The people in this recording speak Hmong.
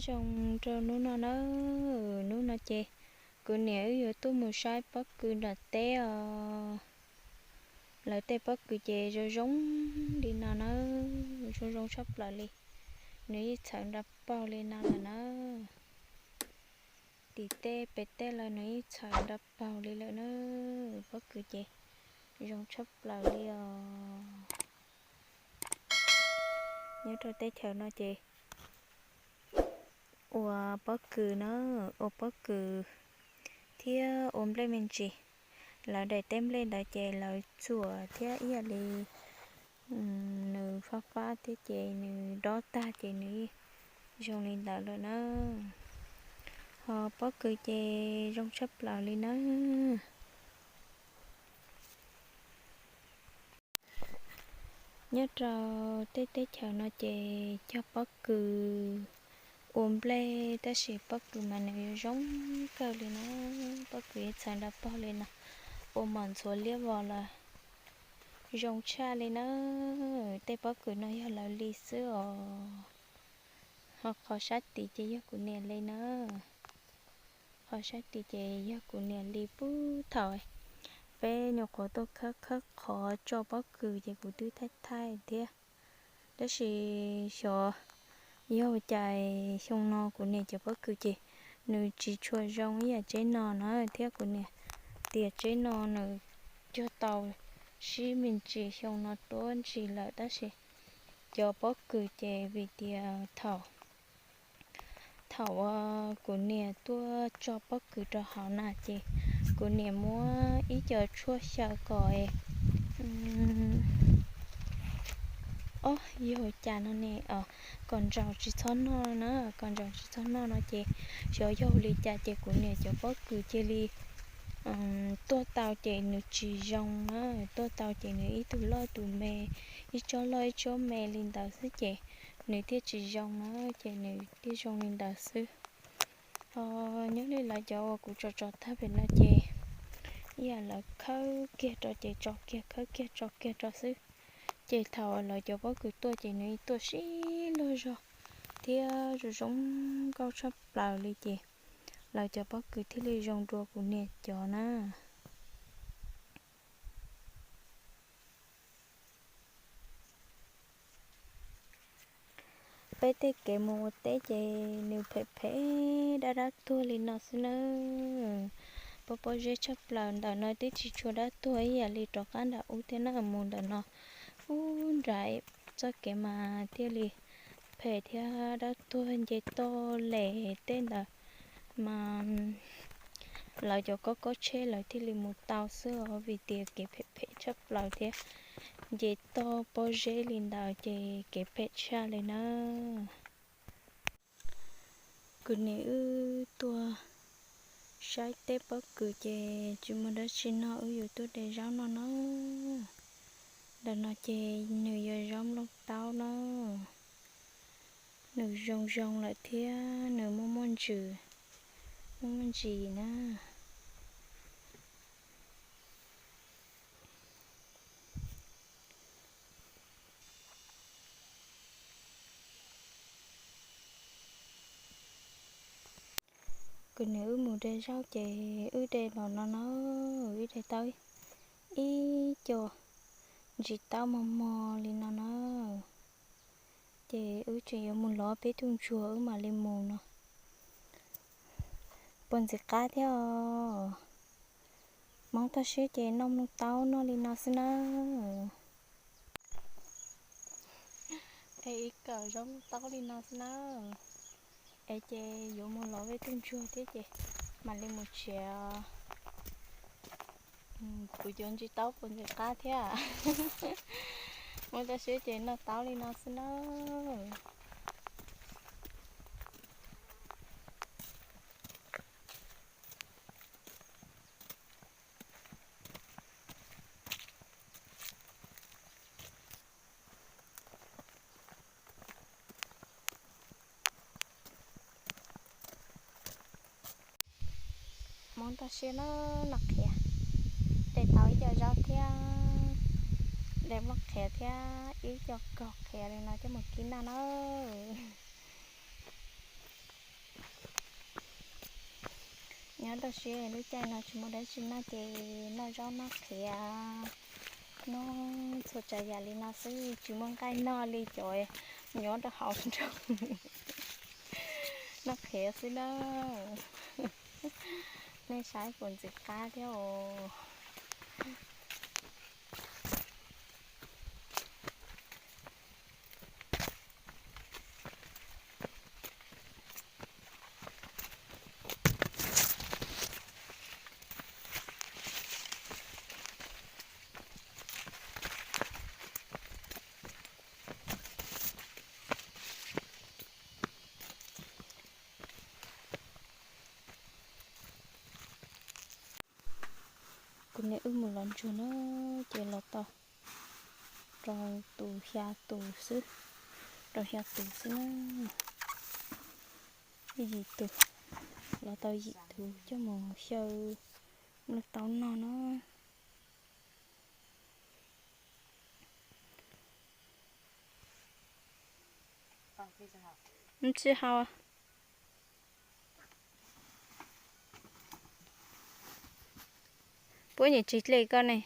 Zoo rau hnub no na, hnub no ces kuv niam wb yuav tuaj mus saib pob kws nram teb os. Lawv tej pob kws ces zoo zoo li no na, zoo zoo tshaj plaws li. Nws yeej txhawv nra paug li no lawm na. Tim tej pem tej lawm nws yeej txhawv nra paug li lawm na. Pob kws ces zoo tshaj plaws li os. Nyob rau teb chaws no ces ua pob kws na, ua pob kws thiab ua nplej me ntsis. Lawv daim teb nplej ntawd ces lawv txuam thiab ib yam li nws fab fab thiab ces nws dob tag ces nws zoo li ntawd lawm na. Ho pob kws ces zoo tshaj plaws li na. Nyob rau tej teb chaws no ces cog pob kws ua nplej tab sis pob kws mas nws yuav zoo kawg li na. Pob kws yuav txhawv nra paug li no, ua mom ntxhuav liab vog lawm zoo tshaj li na. Tej pob kws no yog lawv li xwb os. Ho qhov sab tid ces yog kuv niam li na. Qhov sab tid ces yog kuv niam li puag thaum peb nyuam qhuav tuaj khawb khawb qhov tso pob kws ces kuv twb thaij thaij thiab. Tab sis xyov yog cas xyoo no kuv niam cov pob kws ces nws tsis tshua zoo ib yam tsheb no na thiab kuv niam tias tsheb no nws cog tau sib me ntsis xyoo no tuab ntsis lawm tab sis cov pob kws ces vim tias thaum thaum uas kuv niam tuaj tso pob kws rau hauv na ces kuv niam muab ib co tshuaj xyaw kom ob yog cas no ne, kom ntsaum tsis txhob noj na, kom ntsaum tsis txhob noj no ces xyov yog li cas ces kuv niam cov pob kws cia li tuaj tau ces nws tsis zoo na, tuaj tau ces nws ib tug loj tus me, ib tsob loj ib tsob me li ntawd xwb ces nws thiaj tsis zoo na, ces nws thiaj zoo li ntawd xwb. Ho nyob li lawv cov uas kuv tso tso tag pem no ces ib yam lawv khawb kiag rau ces tso kiag, khawb kiag tso kiag rau xwb. Ces thaum lawv cov pob kws tuaj ces nws tuaj sib luag zog thiab zoo zoo nkauj tshaj plaws li ces lawv cov pob kws thiaj li zoo dua kuv niam cov na. Peb tej kev mus ua teb ces nws phem phem dab dab tuag li no xwb na. Pob pob zeb tshaj plaws, ntawm no twb tsis tshua dab tuag ib yam li rov qab nram ub thiab na, mus ntawm no ub nram txoj kev mas thiaj li phem thiab dab tuag, nce toj lem tej ntawd mas lawv cov kob kob tsheb lawv thiaj li mus tau xwb os, vim tias kev phem phem tshaj plaws thiab nce toj pob zeb li ntawd ces kev phem tshaj li na. Kuv niam wb tuaj saib teb pob kws ces tsis muaj dab tsi noj, wb yuav tuaj de zaub noj no. Ntawm no ces nws yog zaub nplooj taub na, nws zoo zoo lawm thiab nws muaj muaj ntsws, muaj muaj ntsis na. Kuv niam wb mus de zaub ces wb de los no na, wb de tau ib co ntsis taub mos mos li no na. Ces wb tseem yuav mus lov peb tug ntsuag wb mam li mus no. Puas ntxim qab thiab os. Hmoob toj siab ces noj mloog taub noj li no xwb na. Es ib kawm zaub mloog taub li no xwb na. Es ces yuav mus lov peb tug ntsuag thiab ces mam li mus tsev. Kuv cov ntsis taub puas ntxim qab thiab. Hmoob toj siab ces noj taub li no xwb na. Hmoob toj siab na, noj qhiav, de tau ib co zaub thiab, de nplooj qhiav thiab ib co kaug qhiav li no coj mus kib noj na. Nyob rau siab lub caij no tsis muaj dab tsi noj ces noj zaub noj qhiav, noj txhua tsav yam li no xwb, tsis muaj nqaij noj li cov nyob rau hauv nroog. Noj qhiav xwb na. Nej saib puas ntxim qab thiab os. Kuv niam wb mus lov ntsuag na, ces los tau rau tus xya tus xwb, rau xya tus xwb na. Yim tus, los tau yim tus coj mus xyaw nplooj taub noj na. Tsis hau. Puab niam tsis dle koj ne.